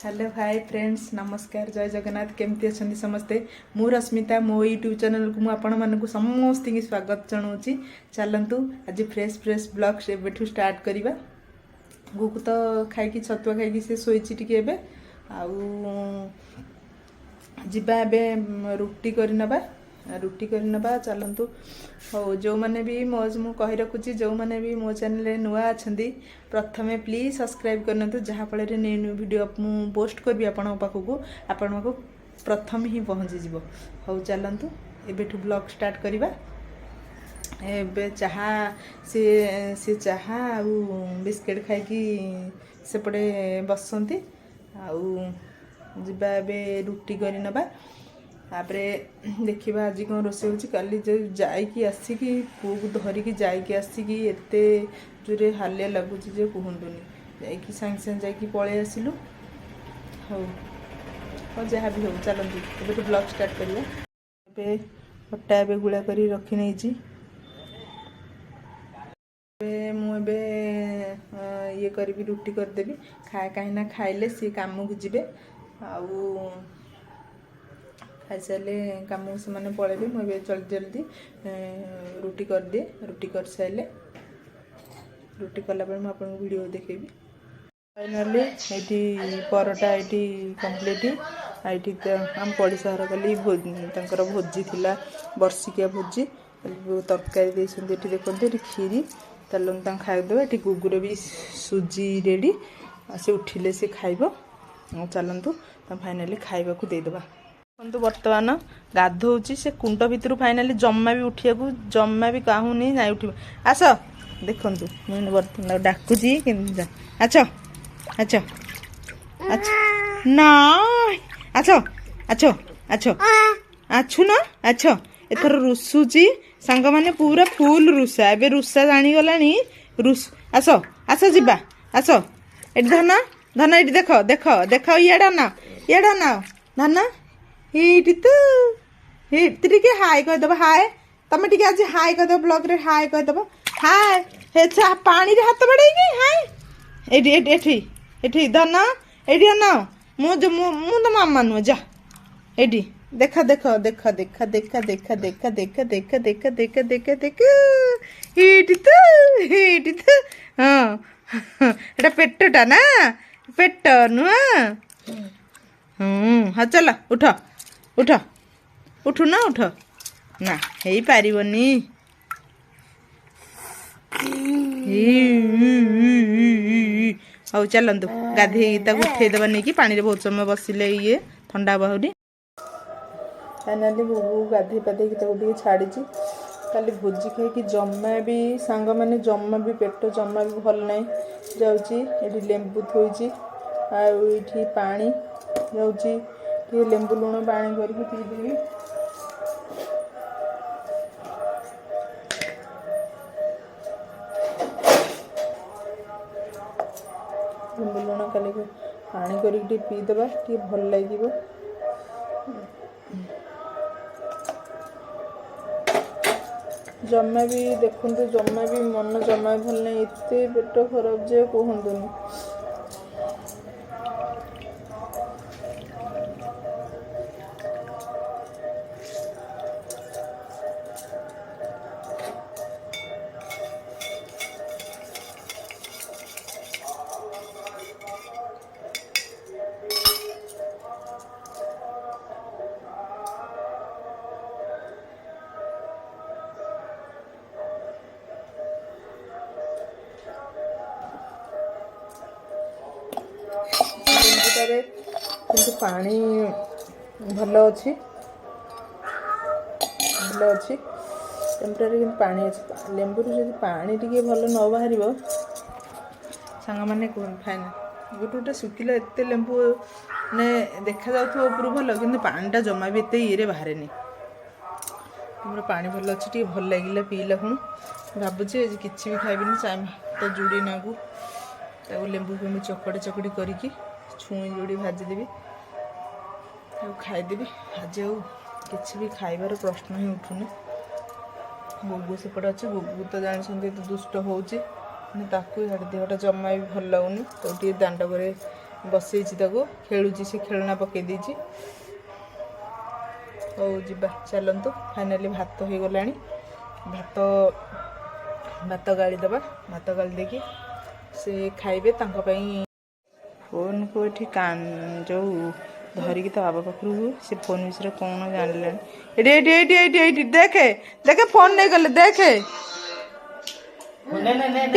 Hello hi friends, ନମସ୍କାର, ଜୟ ଜଗନ୍ନାଥ। କେମିତି ଅଛନ୍ତି ସମସ୍ତେ? ମୁଁ ରଶ୍ମିତା, ମୋ ୟୁଟ୍ୟୁବ୍ ଚ୍ୟାନେଲକୁ ମୁଁ ଆପଣମାନଙ୍କୁ ସମସ୍ତଙ୍କୁ ସ୍ୱାଗତ ଜଣାଉଛି। ଚାଲନ୍ତୁ, ଆଜି ଫ୍ରେଶ୍ ଫ୍ରେଶ୍ ବ୍ଲଗ୍ ଏବେଠୁ ଷ୍ଟାର୍ଟ କରିବା। ଗୁକୁ ତ ଖାଇକି, ଛତୁଆ ଖାଇକି ସେ ଶୋଇଛି ଟିକେ ଏବେ। ଆଉ ଯିବା ଏବେ ରୁଟି କରିନେବା, ରୁଟି କରିନେବା ଚାଲନ୍ତୁ। ହଉ, ଯେଉଁମାନେ ବି ମୋ, ମୁଁ କହି ରଖୁଛି, ଯେଉଁମାନେ ବି ମୋ ଚ୍ୟାନେଲରେ ନୂଆ ଅଛନ୍ତି, ପ୍ରଥମେ ପ୍ଲିଜ୍ ସବସ୍କ୍ରାଇବ୍ କରିନିଅନ୍ତୁ, ଯାହାଫଳରେ ନ୍ୟୁ ନ୍ୟୁ ଭିଡ଼ିଓ ମୁଁ ପୋଷ୍ଟ କରିବି ଆପଣଙ୍କ ପାଖକୁ, ଆପଣଙ୍କ ପାଖକୁ ପ୍ରଥମେ ହିଁ ପହଞ୍ଚିଯିବ। ହଉ, ଚାଲନ୍ତୁ, ଏବେଠୁ ବ୍ଲଗ୍ ଷ୍ଟାର୍ଟ କରିବା। ଏବେ ଚାହା ସିଏ ସିଏ ଚାହା ଆଉ ବିସ୍କିଟ୍ ଖାଇକି ସେପଟେ ବସନ୍ତି। ଆଉ ଯିବା ଏବେ ରୁଟି କରିନେବା, ତାପରେ ଦେଖିବା ଆଜି କ'ଣ ରୋଷେଇ ହେଉଛି। କାଲି ଯେଉଁ ଯାଇକି ଆସିକି, ପୁଅକୁ ଧରିକି ଯାଇକି ଆସିକି ଏତେ ଜୋରେ ହାଲିଆ ଲାଗୁଛି ଯେ କୁହନ୍ତୁନି। ଯାଇକି ସାଙ୍ଗେ ସାଙ୍ଗେ ଯାଇକି ପଳେଇ ଆସିଲୁ। ହଉ ହଉ, ଯାହା ବି ହଉ, ଚାଲନ୍ତୁ, ଏବେଠୁ ବ୍ଲଗ୍ ଷ୍ଟାର୍ଟ କରିବା। ଏବେ ଅଟା ଏବେ ଗୁଳା କରି ରଖିନେଇଛି। ଏବେ ମୁଁ ଏବେ ଇଏ କରିବି, ରୁଟି କରିଦେବି। କାହିଁକି ନା ଖାଇଲେ ସିଏ କାମକୁ ଯିବେ। ଆଉ ଖାଇସାରିଲେ କାମକୁ ସେମାନେ ପଳେଇବେ। ମୁଁ ଏବେ ଜଲ୍ଦି ଜଲ୍ଦି ରୁଟି କରିଦିଏ। ରୁଟି କରିସାରିଲେ, ରୁଟି କଲାବେଳେ ମୁଁ ଆପଣଙ୍କୁ ଭିଡ଼ିଓ ଦେଖେଇବି। ଫାଇନାଲି ଏଇଠି ପରଟା ଏଇଠି କମ୍ପ୍ଲିଟ୍। ଏଇଠି ତ ଆମ ପଡ଼ିଶା ଘର କାଲି ତାଙ୍କର ଭୋଜି ଥିଲା, ବର୍ଷିକିଆ ଭୋଜି। କାଲି ତରକାରୀ ଦେଇଛନ୍ତି। ଏଠି ଦେଖନ୍ତୁ, ଏଠି କ୍ଷୀରି। ଚାଲନ୍ତୁ, ତାଙ୍କୁ ଖାଇବାକୁ ଦେବା। ଏଠି ଗୁଗୁର ବି ସୁଜି ରେଡ଼ି। ସେ ଉଠିଲେ ସେ ଖାଇବ। ଆଉ ଚାଲନ୍ତୁ, ତାଙ୍କୁ ଫାଇନାଲି ଖାଇବାକୁ ଦେଇଦେବା। ଦେଖନ୍ତୁ, ବର୍ତ୍ତମାନ ଗାଧଉଛି ସେ କୁଣ୍ଡ ଭିତରୁ। ଫାଇନାଲି ଜମା ବି ଉଠିବାକୁ ଜମା ବି ଚାହୁଁନି। ନାଇଁ, ଉଠିବ, ଆସ। ଦେଖନ୍ତୁ, ମୁଁ ଏଇନେ ବର୍ତ୍ତମାନ ତାକୁ ଡାକୁଛି କିନ୍ତୁ ଆଛ, ଆଛ, ଆଛ ନା, ଆଛ, ଆଛ, ଆଛ, ଆଛୁ ନା, ଆଛ। ଏଥର ରୁଷୁଛି ସାଙ୍ଗମାନେ, ପୁରା ଫୁଲ ରୁଷା। ଏବେ ରୁଷା ଜାଣିଗଲାଣି। ରୁଷ, ଆସ, ଆସ, ଯିବା, ଆସ। ଏଠି ଧନ, ଧନ, ଏଇଠି ଦେଖ, ଦେଖ, ଦେଖ। ଇଆଡ଼େ ଅନାଅ, ଇଆଡ଼େ ଅନାଅ। ଧନ, ଏଇଠି ତ ଏଇଠି ଟିକେ ହାଏ କହିଦେବ। ହାଏ, ତମେ ଟିକେ ଆଜି ହାଏ କହିଦେବ, ବ୍ଲଗରେ ହାଏ କହିଦେବ। ହାଏ ହେ, ପାଣିରେ ହାତ ବଢ଼େଇକି ହାଏ। ଏଇଠି, ଏଇଠି, ଏଠି, ଏଠି। ଧନ, ଏଇଠି ଅନାଅ। ମୁଁ ଯୋଉ ମୁଁ ତ ମାମା ନୁହେଁ, ଯା। ଏଇଠି ଦେଖ, ଦେଖ, ଦେଖ, ଦେଖ, ଦେଖ, ଦେଖ, ଦେଖ, ଦେଖ, ଦେଖ, ଦେଖ, ଦେଖ, ଦେଖ, ଦେଖ। ଏଇଠି ତ, ଏଇଠି ତ। ହଁ, ଏଟା ପେଟଟା ନା? ପେଟ ନୁହଁ? ହୁଁ, ହଁ, ଚାଲ, ଉଠ, ଉଠ, ଉଠୁନ, ଉଠ ନା, ହେଇପାରିବନି। ହଉ, ଚାଲନ୍ତୁ, ଗାଧେଇ ତାକୁ ଉଠେଇଦେବା ନେଇକି। ପାଣିରେ ବହୁତ ସମୟ ବସିଲେ ଇଏ ଥଣ୍ଡା ହବ ଆହୁରି। ଫାଇନାଲି ବୁବୁ ଗାଧେଇ ପାଧେଇକି ତାକୁ ଟିକେ ଛାଡ଼ିଛି। କାଲି ଭୋଜି ଖାଇକି ଜମା ବି ସାଙ୍ଗମାନେ, ଜମା ବି ପେଟ ଜମା ବି ଭଲ ନାହିଁ। ଯାଉଛି, ଏଠି ଲେମ୍ବୁ ଥୋଇଛି ଆଉ ଏଇଠି ପାଣି। ଯାଉଛି, ଟିକେ ଲେମ୍ବୁ ଲୁଣ ପାଣି କରିକି ପିଇଦେବି। ଲେମ୍ବୁ ଲୁଣ କାଲି ପାଣି କରିକି ଟିକେ ପିଇଦେବା, ଟିକେ ଭଲ ଲାଗିବ। ଜମା ବି ଦେଖନ୍ତୁ, ଜମା ବି ମନ ଜମା ବି ଭଲ ନାହିଁ। ଏତେ ପେଟ ଖରାପ ଯେ କୁହନ୍ତୁନି। ଲେମ୍ବୁଟାରେ କିନ୍ତୁ ପାଣି ଭଲ ଅଛି, ଭଲ ଅଛି। ଲେମ୍ବୁଟାରେ କିନ୍ତୁ ପାଣି ଅଛି। ଲେମ୍ବୁରୁ ଯଦି ପାଣି ଟିକେ ଭଲ ନ ବାହାରିବ, ସାଙ୍ଗମାନେ କୁହନ୍ତୁ। ଫାଇନାଲ ଗୋଟେ ଗୋଟେ ଶୁଖିଲା ଏତେ ଲେମ୍ବୁ ମାନେ ଦେଖାଯାଉଥିବ ଉପରୁ ଭଲ, କିନ୍ତୁ ପାଣିଟା ଜମା ବି ଏତେ ଇଏରେ ବାହାରେନି। ମୋର ପାଣି ଭଲ ଅଛି, ଟିକେ ଭଲ ଲାଗିଲା ପିଇଲା ଖୁଣୁ। ଭାବୁଛି ଆଜି କିଛି ବି ଖାଇବିନି। ତ ଜୁଡ଼ି ନାକୁ ତାକୁ ଲେମ୍ବୁ ଫେମ୍ବୁ ଚକଡ଼ି ଚକଡ଼ି କରିକି ଛୁଇଁ ଯୋଡ଼ି ଭାଜିଦେବି ଆଉ ଖାଇଦେବି। ଆଜି ଆଉ କିଛି ବି ଖାଇବାର ପ୍ରଶ୍ନ ହିଁ ଉଠୁନି। ଗୁଗୁ ସେପଟେ ଅଛି। ଗୁଗୁ ତ ଜାଣିଛନ୍ତି, ଏତେ ଦୁଷ୍ଟ ହେଉଛି। ମାନେ ତାକୁ ଇଆଡ଼େ ଦେହଟା ଜମା ବି ଭଲ ଲାଗୁନି। ତାକୁ ଟିକେ ଦାଣ୍ଡ ଘରେ ବସେଇଛି ତାକୁ, ଖେଳୁଛି ସେ, ଖେଳଣା ପକେଇ ଦେଇଛି। ହଉ ଯିବା, ଚାଲନ୍ତୁ। ଫାଇନାଲି ଭାତ ହେଇଗଲାଣି। ଭାତ ଗାଳିଦେବା। ଭାତ ଗାଳି ଦେଇକି ସେ ଖାଇବେ ତାଙ୍କ ପାଇଁ। ଫୋନ୍କୁ ଏଠି କାନ ଯେଉଁ ଧରିକି ତା ବାବା ପାଖରୁ ସେ ଫୋନ୍ ବିଷୟରେ କ'ଣ ଜାଣିଲାଣି। ଏଠି ଏଇଠି ଏଇଠି ଏଇଠି ଏଇଠି ଦେଖେ ଦେଖେ, ଫୋନ୍ ନେଇଗଲେ ଦେଖେ।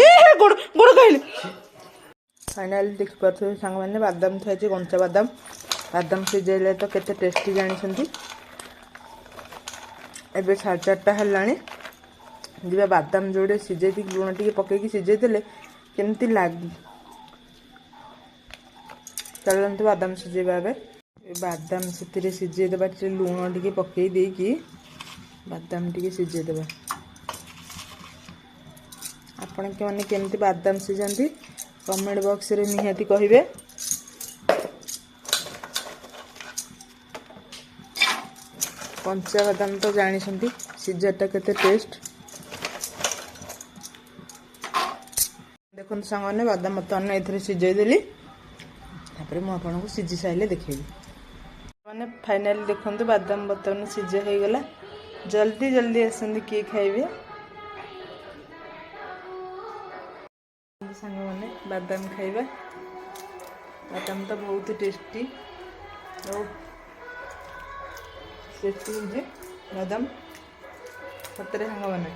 ଏ ହେ, ଗୋଡ଼ ଗୋଡ଼ କହିଲେ। ଫାଇନାଲି ଦେଖିପାରୁଥିବେ ସାଙ୍ଗମାନେ, ବାଦାମ ଥୁଆଇଛି, କଞ୍ଚା ବାଦାମ। ବାଦାମ ସିଝେଇଲେ ତ କେତେ ଟେଷ୍ଟି ଜାଣିଛନ୍ତି। ଏବେ 4:30 ହେଲାଣି। ଯିବା ବାଦାମ ଯୋଡ଼େ ସିଝେଇ ଦେଇକି, ଲୁଣ ଟିକେ ପକେଇକି ସିଝେଇ ଦେଲେ କେମିତି ଲାଗେ। ଚାଲନ୍ତୁ, ବାଦାମ ସିଝେଇବା ଏବେ। ଏ ବାଦାମ ସେଥିରେ ସିଝେଇ ଦେବା, ଟିକେ ଲୁଣ ଟିକେ ପକେଇ ଦେଇକି ବାଦାମ ଟିକେ ସିଝେଇ ଦେବା। ଆପଣ ମାନେ କେମିତି ବାଦାମ ସିଝାନ୍ତି, କମେଣ୍ଟ ବକ୍ସରେ ନିହାତି କହିବେ। କଞ୍ଚା ବାଦାମ ତ ଜାଣିଛନ୍ତି ସିଝାଟା କେତେ ଟେଷ୍ଟ। ଦେଖନ୍ତୁ ସାଙ୍ଗମାନେ, ବାଦାମ ବର୍ତ୍ତମାନ ଏଥିରେ ସିଝେଇ ଦେଲି। ତାପରେ ମୁଁ ଆପଣଙ୍କୁ ସିଝି ସାରିଲେ ଦେଖେଇବି। ମାନେ ଫାଇନାଲି ଦେଖନ୍ତୁ, ବାଦାମ ବର୍ତ୍ତମାନ ସିଝା ହେଇଗଲା। ଜଲ୍ଦି ଜଲ୍ଦି ଆସନ୍ତୁ, କିଏ ଖାଇବେ। ସାଙ୍ଗମାନେ, ବାଦାମ ଖାଇବା। ବାଦାମ ତ ବହୁତ ଟେଷ୍ଟି ଆଉ ଟେଷ୍ଟି ହେଉଛି ବାଦାମ ସତରେ ସାଙ୍ଗମାନେ।